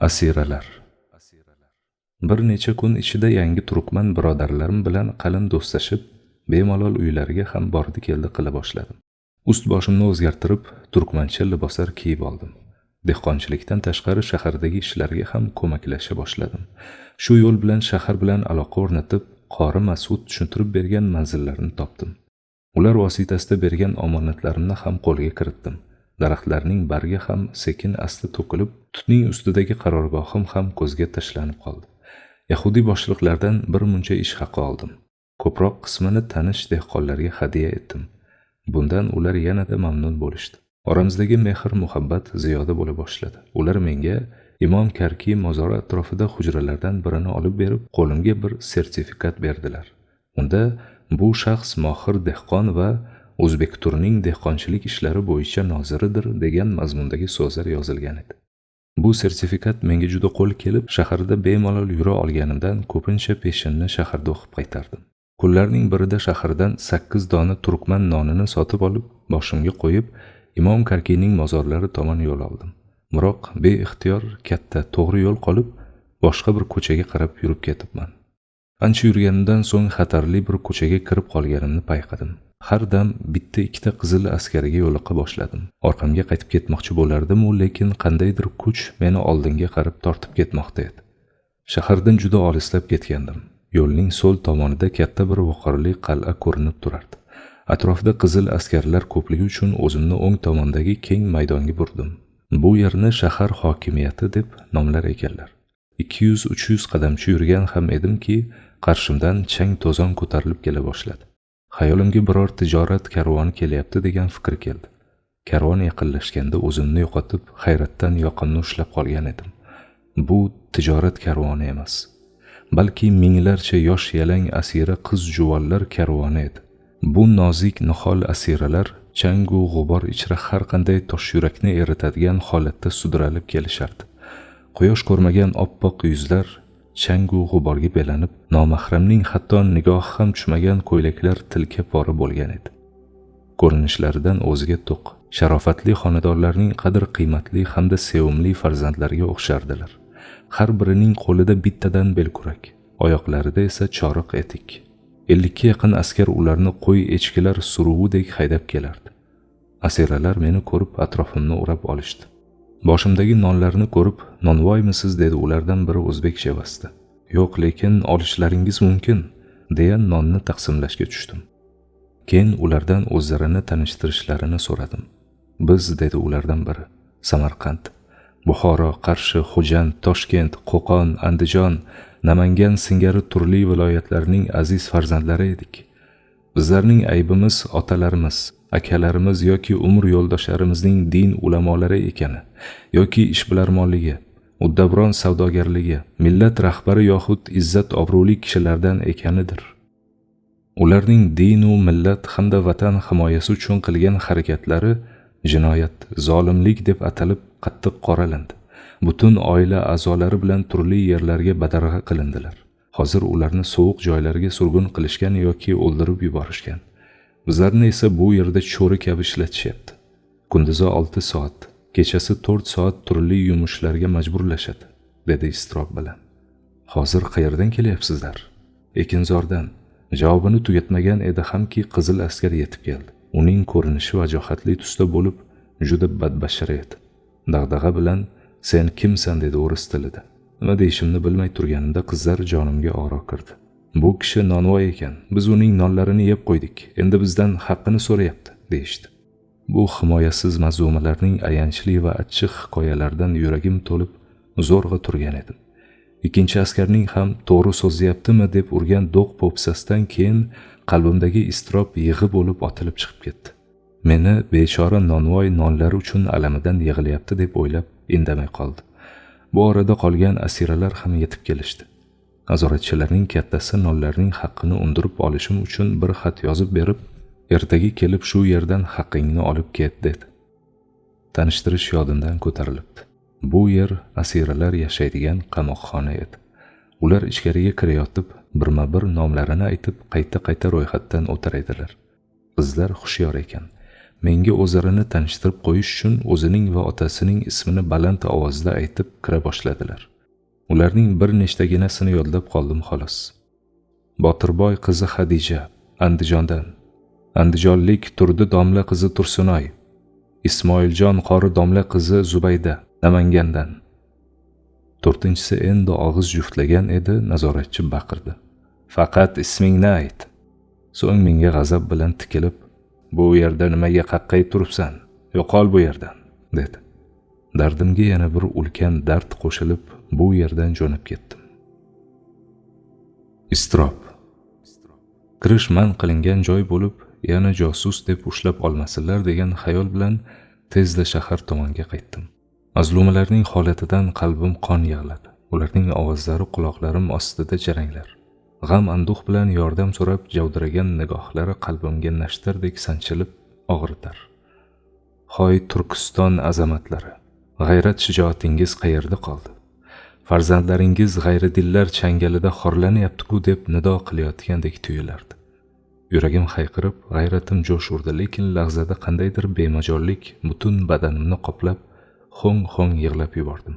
Asiralar. Bir necha kun ichida yangi turkman birodarlarim bilan qalin do'stlashib, bemalol uylariga ham bordi-keldi qila boshladim. Ust boshimni o'zgartirib, turkmancha liboslar kiyib oldim. Dehqonchilikdan tashqari shahardagi ishlarga ham ko'maklasha boshladim. Shu yo'l bilan shahar bilan aloqa o'rnatib, qori Mas'ud tushuntirib bergan manzillarni topdim. Ular vositasida bergan omonatlarimni ham qo'lga kiritdim. Daraxtlarning bargi ham sekin asta to'kilib, tutning ustidagi qarorgohim ham ko'zga tashlanib qoldi. Yahudiy boshliqlardan bir muncha ish haqi oldim. Ko'proq qismini tanish dehqonlarga hadya etdim. Bundan ular yanada mamnun bo'lishdi. Oramizdagi mehr-muhabbat ziyoda bo'la boshladi. Ular menga Imom Karki mozori atrofida hujralardan birini olib berib, qo'limga bir sertifikat berdilar. Unda bu shaxs mohir dehqon va O'zbekturning dehqonchilik ishlari bo'yicha noziridir degan mazmundagi so'zlar yozilgan edi. Bu sertifikat menga juda qo'l kelib, shaharda bemalol yura olganimdan ko'pincha peshinni shaharda o'qib qaytardim. Kunlarning birida shahardan 8 dona turkman nonini sotib olib, boshimga qo'yib, Imom Karkiyning mozorlari tomon yo'l oldim. Biroq beixtiyor katta to'g'ri yo'l qolib, boshqa bir ko'chaga qarab yurib ketibman. Ancha yurganimdan so'ng xatarli bir ko'chaga kirib qolganimni payqadim. Har dam bitta-ikkita qizil askariga yo'liqa boshladim. Orqamga qaytib ketmoqchi bo'lardim-u, lekin qandaydir kuch meni oldinga qarab tortib ketmoqda edi. Shahardan juda olislab ketgandim. Yo'lning so'l tomonida katta bir viqorli qal'a ko'rinib turardi. Atrofda qizil askarlar ko'pligi uchun o'zimni o'ng tomondagi keng maydonga burdim. Bu yerni shahar hokimiyati deb nomlar ekanlar. 200-300 qadamcha yurgan ham edimki, qarshimdan chang to'zon ko'tarilib kela boshladi. Xayolimga biror tijorat karvoni kelyapti degan fikr keldi. Karvon yaqinlashganda o'zimni yo'qotib, hayratdan yoqamni ushlab qolgan edim. Bu tijorat karvoni emas, balki minglarcha yosh yalang asira qiz juvonlar karvoni edi. Bu nozik nihol asiralar changu g'ubor ichra har qanday tosh yurakni eritadigan holatda sudralib kelishardi. Quyosh ko'rmagan oppoq yuzlar changu g'uborga belanib, nomahramning hatto nigohi ham tushmagan ko'ylaklar tilka pora bo'lgan edi. Ko'rinishlaridan o'ziga to'q, sharofatli xonadonlarning qadr-qiymatli hamda sevimli farzandlariga o'xshardilar. Har birining qo'lida bittadan belkurak, oyoqlarida esa choriq etik. 50 ga yaqin askar ularni qo'y echkilar suruvidek haydab kelardi. Asiralar meni ko'rib atrofimni o'rab olishdi. Boshimdagi nonlarni ko'rib, "Nonvoymisiz?" dedi ulardan biri o'zbek shevasida. "Yo'q, lekin olishlaringiz mumkin", deya nonni taqsimlashga tushdim. Keyin ulardan o'zlarini tanishtirishlarini so'radim. "Biz", dedi ulardan biri, "Samarqand, Buxoro, Qarshi, Xo'jand, Toshkent, Qo'qon, Andijon, Namangan singari turli viloyatlarning aziz farzandlari edik. Bizlarning aybimiz otalarimiz, akalarimiz yoki umr yo'ldoshlarimizning din ulamolari ekani yoki ishbilarmonligi, uddabron savdogarligi, millat rahbari yoxud izzat obro'li kishilardan ekanidir. Ularning din u millat hamda vatan himoyasi uchun qilgan harakatlari jinoyat, zolimlik deb atalib qattiq qoralandi. Butun oila a'zolari bilan turli yerlarga badarg'a qilindilar. Hozir ularni sovuq joylarga surgun qilishgan yoki o'ldirib yuborishgan. Bizlarni esa bu yerda cho'ri kabi ishlatishyapti. Kunduzi 6 soat, kechasi 4 soat turli yumushlarga majburlashadi", dedi iztirob bilan. "Hozir qayerdan kelyapsizlar?" "Ekinzordan." Javobini tugatmagan edi hamki qizil askar yetib keldi. Uning ko'rinishi vajohatli tusda bo'lib, juda badbashara edi. Dag'dag'a bilan "Sen kimsan?" dedi o'ris tilida. Nima deyishimni bilmay turganimda qizlar jonimga oro kirdi. "Bu kishi nonvoy ekan, biz uning nonlarini yeb qo'ydik, endi bizdan haqqini so'rayapti", deyishdi. Bu himoyasiz mazlumalarning ayanchli va achchiq hikoyalaridan yuragim to'lib, zo'rg'a turgan edim. Ikkinchi askarning ham to'g'ri so'zlayaptimi deb urgan do'q po'pisasidan keyin qalbimdagi iztirob yig'i bo'lib otilib chiqib ketdi. Meni bechora nonvoy nonlari uchun alamidan yig'layapti deb o'ylab indamay qoldi. Bu orada qolgan asiralar ham yetib kelishdi. Nazoratchilarning kattasi nonlarning haqqini undirib olishim uchun bir xat yozib berib, "Ertaga kelib shu yerdan haqqingni olib ket", dedi. Tanishtirish yodimdan ko'tarilibdi. Bu yer asiralar yashaydigan qamoqxona edi. Ular ichkariga kirayotib, birma-bir nomlarini aytib, qayta-qayta ro'yxatdan o'tar edilar. Qizlar hushyor ekan. menga o'zlarini tanishtirib qo'yish uchun o'zining va otasining ismini baland ovozda aytib kira boshladilar. Ularning bir nechtaginasini yodlab qoldim xolos. Botirboy qizi Xadija, Andijondan. Andijonlik Turdi domla qizi Tursunoy, Ismoiljon qori domla qizi Zubayda, Namangandan. To'rtinchisi endi og'iz juftlagan edi, nazoratchi baqirdi. Faqat ismingni ayt. So'ng menga g'azab bilan tikilib, bu yerda nimaga qaqqayib turibsan? Yo'qol bu yerdan, dedi. Dardimga yana bir ulkan dard qo'shilib, bu yerdan jo'nab ketdim. Iztirob. Kirish man qilingan joy bo'lib, yana josus deb ushlab olmasinlar degan xayol bilan tezda shahar tomonga qaytdim. Mazlumalarning holatidan qalbim qon yig'ladi. Ularning ovozlari quloqlarim ostida jaranglar. G'am anduh bilan yordam so'rab javdiragan nigohlari qalbimga nashtardek sanchilib og'ritar. Hoy Turkiston azamatlari, g'ayrat shijoatingiz qayerda qoldi? Farzandlaringiz g'ayridillar changalida xorlanyapti-ku deb nido qilayotgandek tuyulardi. Yuragim hayqirib, g'ayratim jo'sh urdi, lekin lahzada qandaydir bemajollik butun badanimni qoplab, xo'ng-xo'ng yig'lab yubordim.